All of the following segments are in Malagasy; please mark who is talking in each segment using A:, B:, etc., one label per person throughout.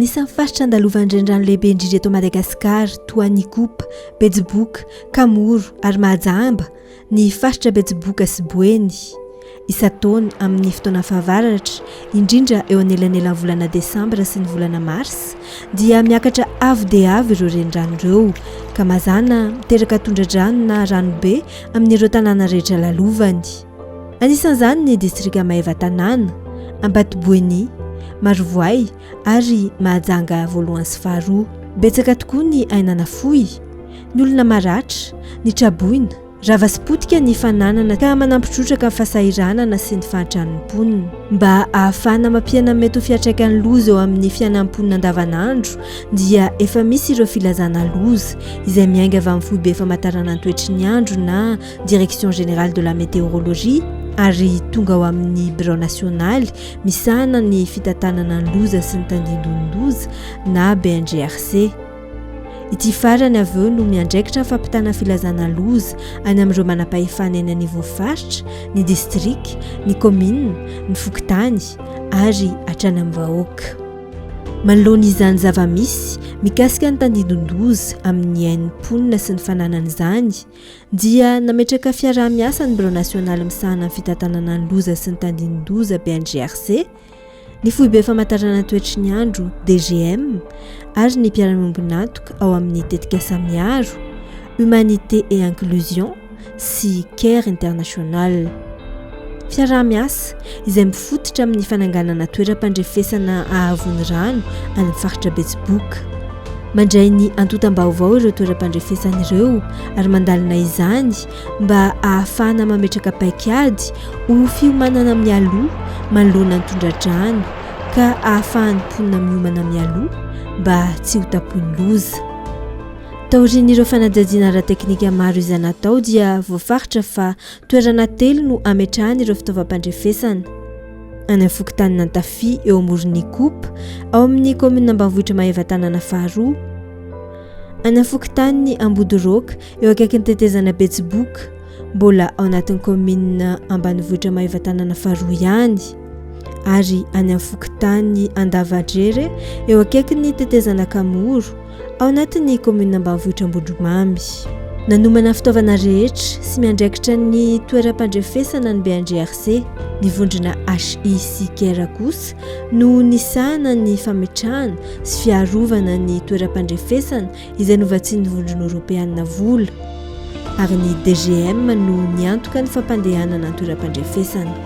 A: Anisan'ny faritra andalovan'ny renirano lehibe indrindra eto Madagasikara toa an'Ikopa, Betsiboka, Kamoro ary Mahajamba ny faritra Betsiboka sy Boeny. Isan-taona, amin'ny fotoana fahavaratra, indrindra eo anelanelan'ny volana desambra sy ny volana marsa, dia miakatra avo dia avo ireo renirano ireo, ka mazàna miteraka tondra-drano na ranobe amin'ireo tanàna rehetra lalovany. Anisan'izany ny distrika Maevatanàna, Ambatoboeny, Marovoay ary Mahajanga voalohany sy faharoa. Betsaka tokoa ny aina nafoy, ny olona maratra, ny traboina, rava sy potika ny fananana ka manampy trotraka ny fahasahiranana sy ny fahantran'ny mponina. Mba ahafahana mampihena ny mety ho fiantraikan'ny loza eo amin'ny fiainan'ny mponina andavanandro dia efa misy ireo filazana loza izay miainga avy amin'ny foibe famantarana ny toetry ny andro na Direction Générale de la Météorologie, ary tonga ao amin'ny Birao Nasionaly misahana ny fitantanana ny loza sy ny tandindonin-doza na BNGRC. Ity farany avy eo no miandraikitra ny fampitana filazana loza any amin'ireo manam-pahefana eny anivon'ny faritra, ny distrika, ny kaominina, ny fokontany ary hatrany amin'ny vahoaka. Manoloana izany zava-misy mikasika ny tandindon-doza amin'ny ain'ny mponina sy ny fananany izany, dia nametraka fiaraha-miasa ny Birao Nasionaly misahana ny fitantanana ny loza sy ny tandindon-doza, BNGRC, ny Foibe famantarana ny toetry ny andro, DGM, ary ny mpiara-miombon'antoka ao amin'ny tetikasa Miaro, Humanité et Inclusion, sy Care International. Fiaraha-miasa izay mifototra amin'ny fananganana toeram-pandrefesana haavon'ny rano any amin'ny faritra Betsiboka. Mandray ny antontam-baovao ireo toeram-pandrefesana ireo ary mandalina izany mba ahafahana mametraka paikady ho fiomanana mialoha manoloana ny tondra-drano ka ahafahan'ny mponina miomana mialoha mba tsy ho tapoin'ny loza. Taorian'ireo fanadihadiana ara-teknika maro izay natao dia voafaritra fa toerana telo no ametrahana ireo fitaovam-pandrefesana. Any amin'ny fokontanin'Antafia eo amoron'Ikopa, ao amin'ny kaominina ambanivohitra Maevatanàna faharoa. Any amin'ny fokontanin'i Ambodiroaka eo akaikin'ny tetezana Betsiboka, mbola ao anatin'ny kaominina ambanivohitra Maevatanàna faharoa ihany. Ary any amin'ny fokontany Andavadrere eo akaikin'ny tetezana Kamoro, Ao anatin'ny kaominina ambanivohitra Ambondromamy. Nanomana fitaovana rehetra sy miandraikitra ny toeram-pandrefesana ny BNGRC. Ny vondrona HI sy Care kosa no nisahana ny fametrahana sy fiarovana ny toeram-pandrefesana izay novatsian'ny Vondrona Eoropeanina vola. Ary ny DGM no niantoka ny fampandehanana ny toeram-pandrefesana.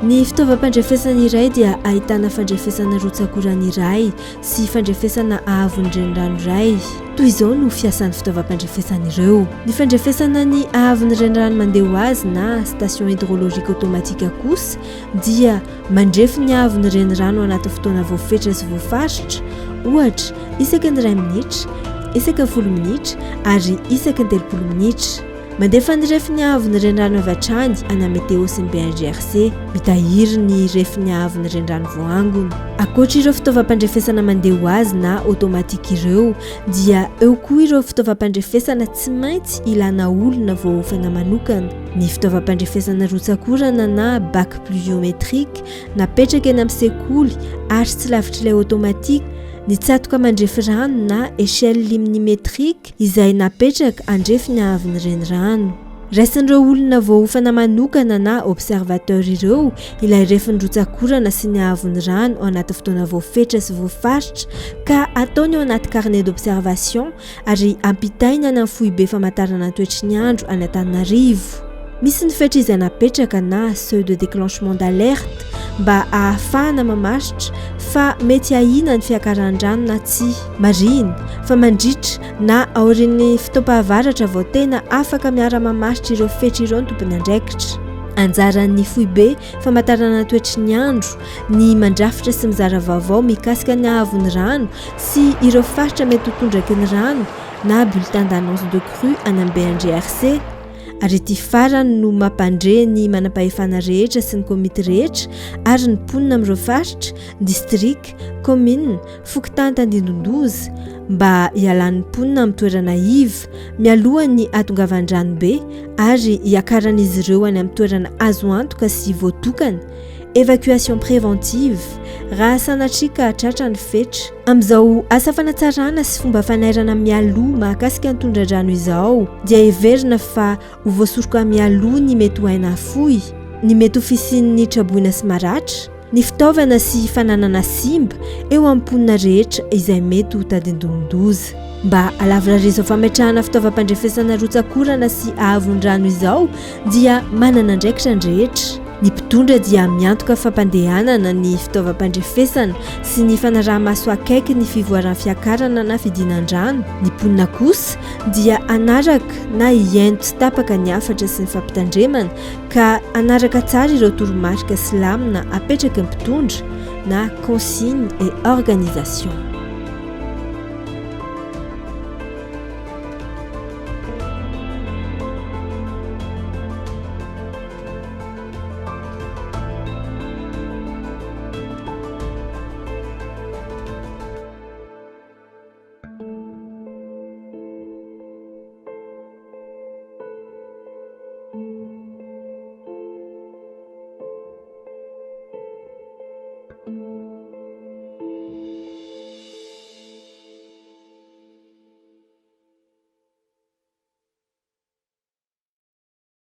A: Ny fitaovam-pandrefesana iray dia ahitana fandrefesana rotsak'orana iray sy fandrefesana haavon'ny renirano iray. Toy izao no fiasan'ny fitaovam-pandrefesana ireo. Ny fandrefesana ny haavon'ny renirano mandeha ho azy na station hydrologique automatique kosa dia mandrefy ny haavon'ny renirano anaty fotoana voafetra sy voafaritra, ohatra, isaky ny iray minitra, isaky ny folo minitra ary isaky ny 30 minitra. Mandefa ny refin'ny haavon'ny renirano avy hatrany any amin'ny Météo sy ny BNGRC. Mitahiry ny refin'ny haavon'ny renirano voaangona. Ankoatra ireo fitaovam-pandrefesana mandeha ho azy na automatique ireo dia eo koa ireo fitaovam-pandrefesana tsy maintsy ilana olona voaofana manokana. Ny fitaovam-pandrefesana rotsak'orana na bac pluviométrique napetraka eny amin'ny sekoly ary tsy lavitr'ilay automatique, ny tsatoka mandrefy rano na échelle limnimétrique, izay napetraka handrefy ny haavon'ny renirano. Raisin'ireo olona voaofana manokana na observateur ireo ilay refin'ny rotsak'orana sy ny haavon'ny rano ao anaty fotoana voafetra sy voafaritra ka ataony ao anaty carnet d'observation ary ampitainy any amin'ny foibe famantarana ny toetry ny andro any Antananarivo. Misy ny fetra izay napetraka na seuil de déclenchement d'alerte mba ahafahana mamaritra fa mety ahiana ny fiakaran-drano na tsia. Marihina fa mandritra na aorian'ny fotoam-pahavaratra vao tena afaka miara-mamaritra ireo fetra ireo ny tompon'andraikitra. Anjaran'ny foibe famantarana ny toetry ny andro ny mandrafitra sy mizara vaovao mikasika ny haavon'ny rano sy ireo faritra mety ho tondraky ny rano na bulletin d'annonce de crue any amin'ny BNGRC. Ary ity farany no mampandre ny manampahefana rehetra sy ny komity rehetra ary ny mponina amin'ireo faritra, distrika, kaominina, fokontany tandindon-doza mba hialan'ny mponina amin'ny toerana iva mialohan'ny hahatongavan-dranobe ary hiakaran'izy ireo any amin'ny toerana azo antoka sy voatokana. évacuation préventive, raha sanatria ka tratra ny fetra. Amin'izao asa fanatsarana sy fomba fanairana mialoha mahakasika ny tondra-drano izao dia heverina fa ho voasoroka mialoha ny mety ho aina afoy, ny mety ho fisian'ny traboina sy maratra, ny fitaovana sy fananana simba eo amin'ny mponina rehetra izay mety ho tadindomin-doza. Mba halavorary izao fametrahana fitaovam-pandrefesana rotsak'orana sy hahavon-drano izao dia manana andraikitra ny rehetra. Ny mpitondra dia miantoka fampandehanana ny fitaovam-pandrefesana sy ny fanaraha-maso akaiky ny fivoaran'ny fiakarana na fidinan-drano. Ny mponina kosa dia hanaraka na hihaino tsy tapaka ny hafatra sy ny fampitandremana ka hanaraka tsara ireo toromarika sy lamina apetraky ny mpitondra na consigne et organisation.